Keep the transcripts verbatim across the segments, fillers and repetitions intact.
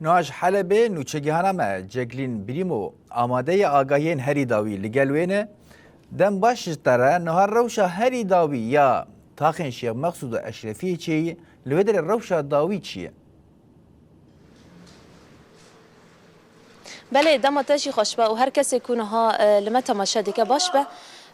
Niha ji Helebê nûçegihana me Ceglîn Brîmo amade ye agahiyên herî dawî li gel wê ne. Dem baş ji te re, niha rewşa herî dawî ya taxên Şêx Mexsûd û Eşrefiyê çêyî, li wê derê rewşa dawî çi ye? Belê, dema te jî xweş be û her kesê ku niha, e, li me temaşe dike baş be.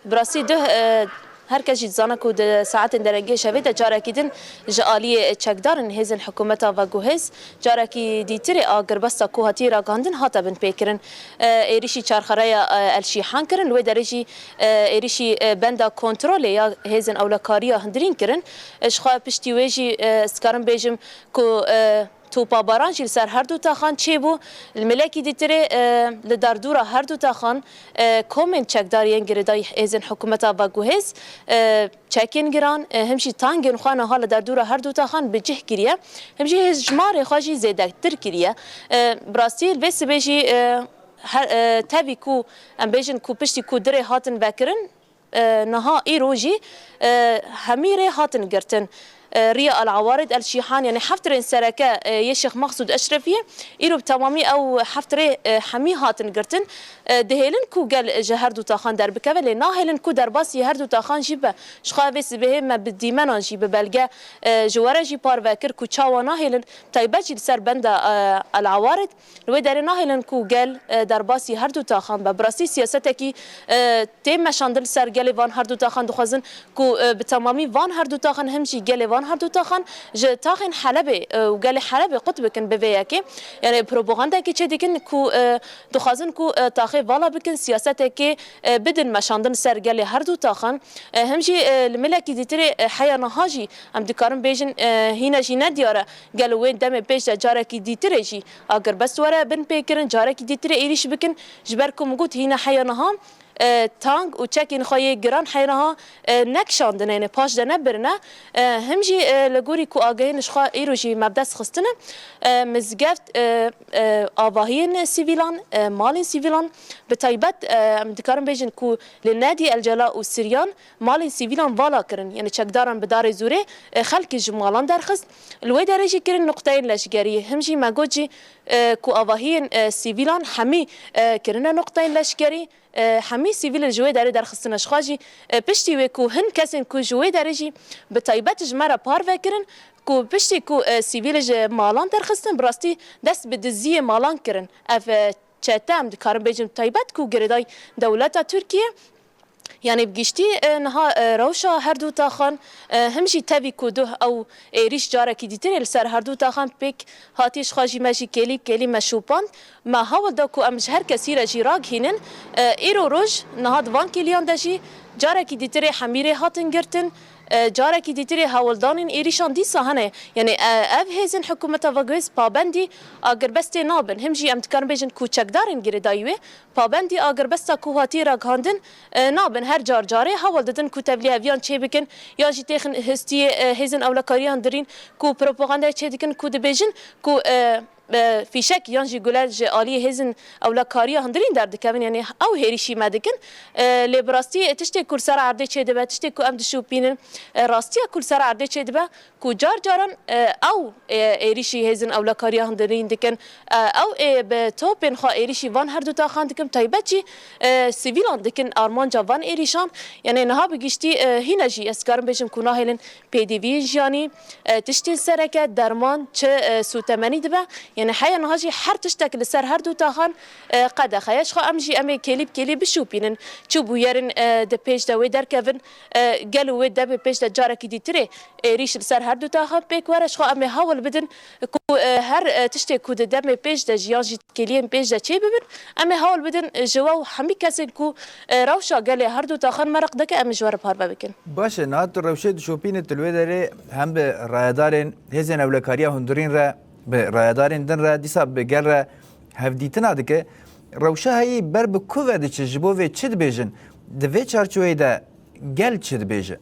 Bi rastî duh, e, her kes jî dizane ku di saetên derengê şevê de carekî din ji aliyê çekdarên hêzên hikûmeta veguhêz carekî dîtirê a girbesta ku hatiye ragihandin hate binpêkirin. E, êrîşî çarxereya, e, El Şîhan kirin, li wê derê jî, e, êrîşî, e, benda kontrolê ya hêzên ewlekariya hundirîn kirin. E, ji xwe piştî wê jî, e, ez dikarim bêjim ku, e, topabaran jî li ser her du taxan çêbû. Li milekî dîtirê, e, li derdora her du taxan, e, komên çekdar yên girêdayî hêzên hikûmeta veguhêz, e, çekên giran, e, him jî tangên xwe niha li derdora her du taxan bi cih kiriye. Him jî hêz jimarê xwe jî zêdetir kiriye. E, bi rastî li vê sibê jî, e, her, e, tevî ku em bêjin ku piştî ku dirê hatin vekirin, e, niha îro jî, e, hemî rê hatin girtin. E, riya El Awarid El Şîhan, yanî heft rên sereke, e, yê Şêx Mexsûd Eşrefiyê, îro bi temamî ew heft rê, e, hemî hatin girtin. E, dihêlin ku gel ji her du taxan derbikeve, lê nahêlin ku derbasî her du taxan jî be. Ji xwe vê sibehê me bi dîmenan jî, bi belge, e, ji we re jî parve kir ku çawa nahêlin, taybet jî li ser benda, e, El Awarid. Li wê derê nahêlin ku gel, e, derbasî her du taxan be. Bi rastî siyasetekî, e, tê meşandin li ser gelê van her du taxan, dixwazin ku, e, bi temamî van her du taxan him jî gelê van her du taxan ji taxên Helebê, e, û gelê Helebê qut bikin bi vê yekê. Yanî propagandekê çêdikin ku, e, dixwazin ku, e, taxê vala bikin siyasetekê, e, bidin meşandin ser gelê her du taxan. E, him jî, e, li milekî dîtirê, e, heya niha jî em dikarin bêjin, e, hîna jî nediyar e. Gelo wê demê pêş de carekî dîtirê jî agirbest were binpêkirin, carekî dîtirê êrîş bikin, ji ber ku min got hîna heya niha, e, tang û çekên xwe yê giran heya niha, e, nekişandine, yanî paş de nebirine. E, him jî, e, li gorî ku agahiyên ji xwe îro jî me bi dest xistine, e, mizgeft, e, e, avahiyên sivîlan, e, malên sivîlan, bi taybet, e, em dikarin bêjin ku li Nedî El Cela û Siryan malên sivîlan vala kirin, yanî çekdaran bi darê zûrê, e, xelkê ji malan derxist. Li wê derê jî kirin nuqteyên leşgerî. Him jî me got jî, e, ku avahiyên, e, sivîlan hemî, e, kirine nuqteyên leşgerî, e, hemî sivîl ji wê derê derxistine. Ji xwe jî, e, piştî wê ku hin kesên ku ji wê derê jî bi taybet ji me re parve kirin, ku piştî ku, e, sivîl ji malan derxistin, bi rastî dest bi diziyê malan kirin. Ev, e, çete, em dikarin bêjin, taybet ku girêdayî dewleta Tirkiye, yanî bi giştî, e, niha, e, rewşa her du taxan, e, him jî tevî ku duh ew êrîş carekî dîtirê li ser her du taxan pêk hatiye, ji xwe jî me jî kêlî bi kêlî me şopand. Me hewl da ku em ji her kesî re jî ragihînin. E, îro roj niha di van kêliyan de jî carekî dîtirê hemî rê hatin girtin. E, carekî dîtirê hewldanên êrîşan dîsa hene. Yanî, e, ev hêzên hikûmeta veguhêz pabendî agirbestê nabin. Him jî em dikarin bêjin ku çekdarên girêdayî wê pabendî agirbesta ku hatiye ragihandin, e, nabin. Her car carê hewl didin ku tevlîheviyan çêbikin, ya jî têxin histiyê, e, hêzên ewlekariya hundirîn ku propagandayê çêdikin ku dibêjin ku, e, e, fîşek yan jî gule ji aliyê hêzên ewlekariya hundirîn derdikevin, yanî ew hêrîşî me dikin. E, lê bi rastî tiştê ku li ser erdê çêdibe, tiştê ku em dişopînin, e, rastiya ku li ser erdê çêdibe, ku car caran, e, ew, e, êrîşî hêzên ewlekariya hundirîn dikin, e, ew ê bi topên xwe êrîşî van her du taxan dikin, taybet jî, e, sivîlan dikin armanca van êrîşan. Yanî niha bi giştî, e, hîne jî ez karim bêjim ku nahêlin pêdiviyên jiyanî, e, tiştên sereke, derman, çi, e, sûtemenî dibe. Yanî heya niha jî her tiştek li ser her du taxan, e, qedexe ye. Ji xwe em jî em ê kêlî bi kêlî bişopînin. Çi bûyerên, e, di pêş de wê derkevin, e, gelo wê demê pêş de carekî dîtirê êrîş li ser her du taxan pêk were? Ji xwe em ê hewl bidin ku, e, her, e, tiştê ku di demê pêş de jî yan jî kêliyên pêş de çê bibin, em ê hewl bidin, e, ji we û hemî kesên ku, e, rewşa gelê her du taxan meraq dike, em ê ji we re parve bikin. Baş e, niha tu rewşê dişopînî, tu li wê derê hem bi rayedarên hêzên ewlekariya hundirîn re, bi rayedarên din re, dîsa bi gel re hevdîtina dike. Rewşa heyî ber bi ku ve diçe, ji bo vê çi dibêjin? Di vê çarçoveyê de gel çi dibêje?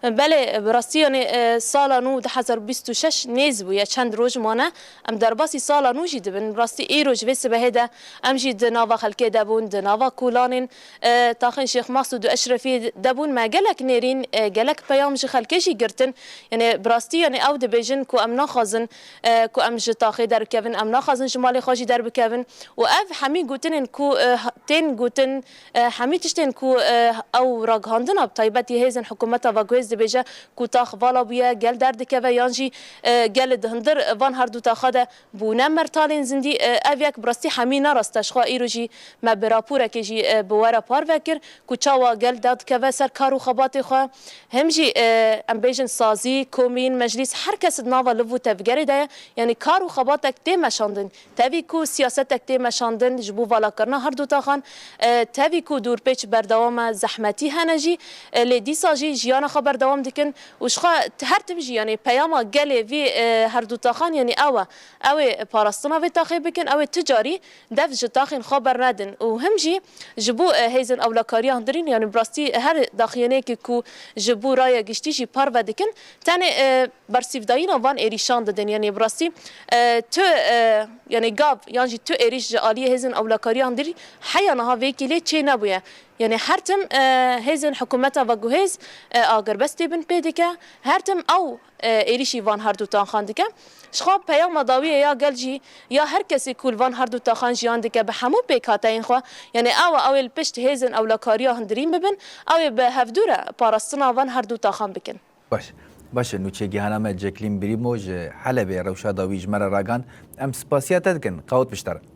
Belê, bi rastî, yanî, e, sala nû du hezar bîst û şeş nêz bûye, çend roj mane. Em derbasî sala nû jî dibin. Bi rastî, îro ji vê sibehê de em jî di nava xelkê de bûn, di nava kolanên, e, taxên Şêx Masûd û Eşrefî de bûn. Me gelek nêrîn, e, gelek peyam ji xelkê jî girtin. Yanî, bi rastî, yanî, ew dibêjin ku em naxwazin, e, ku em ji taxê derbikevin, em naxwazin ji malê xwe jî derbikevin. Û ev hemî gotinên ku, e, ha-, tên gotin, E, hemî tiştên ku, e, ew ragihandina bi taybetî hêzên hikûmeta ve guhêz dibêje ku tax vala bûye, gel derdikeve yan jî, e, gel di hundir van her du taxa de bûne mertalên zindî, e, ev yek bi rastî hemî ne rast e. Ji xwe îro jî me bi raporekê jî, e, bi we re parve kir ku çawa gel dadikeve ser kar û xebatê xwe. Him jî, e, em bêjin sazî, komîn, meclîs, her kes di nava liv û tevgerê de ye. Yanî kar û xebatek tê meşandin. Tevî ku siyasetek tê meşandin ji bo valakirina her du taxan, e, tevî ku dûrpêç berdewam e, zehmetî hene jî, e, lê dîsa jî jiyana xwe berdewam dikin û ji xwe t-, her tim jî, yanî peyama gelê vî, e, her du taxan, yanî ew e. Ew ê parastina vê taxê bikin, ew ê ti carî dev ji taxên xwe bernedin û him jî ji bo, e, hêzên ewlekariya hundirîn, yanî bi rastî her daxuyaniyekê ku ji bo raya giştî jî parve dikin, tenê, e, bersîvdayîna van êrîşan didin. Yanî bi rastî, e, tu, e, yanî gav yan jî tu êrîş ji aliyê hêzên ewlekariya hundirî heya niha vê yekê lê çê nebûye. Yanî her tim, e, hêzên hikûmeta veguhêz, e, agirbestê bin pê dike. Her tim ew, e, êrîşî van her du taxan dike. Ji xwe peyama dawiyê ya gel jî ya her kesê ku li van her du taxan jiyan dike bi hemû pêkhateyên xwe. Yanî ew e, ew ê li pişt hêzên ewlekariya hundirîn bibin, ew ê bi hevdû re parastina van her du taxan bikin. Baş. Baş e, nûçegihana me Ceklîn Brîmo ji Helebê rewşa dawî ji me re ragihan. Em spasiya te dikin, qewet bişterin.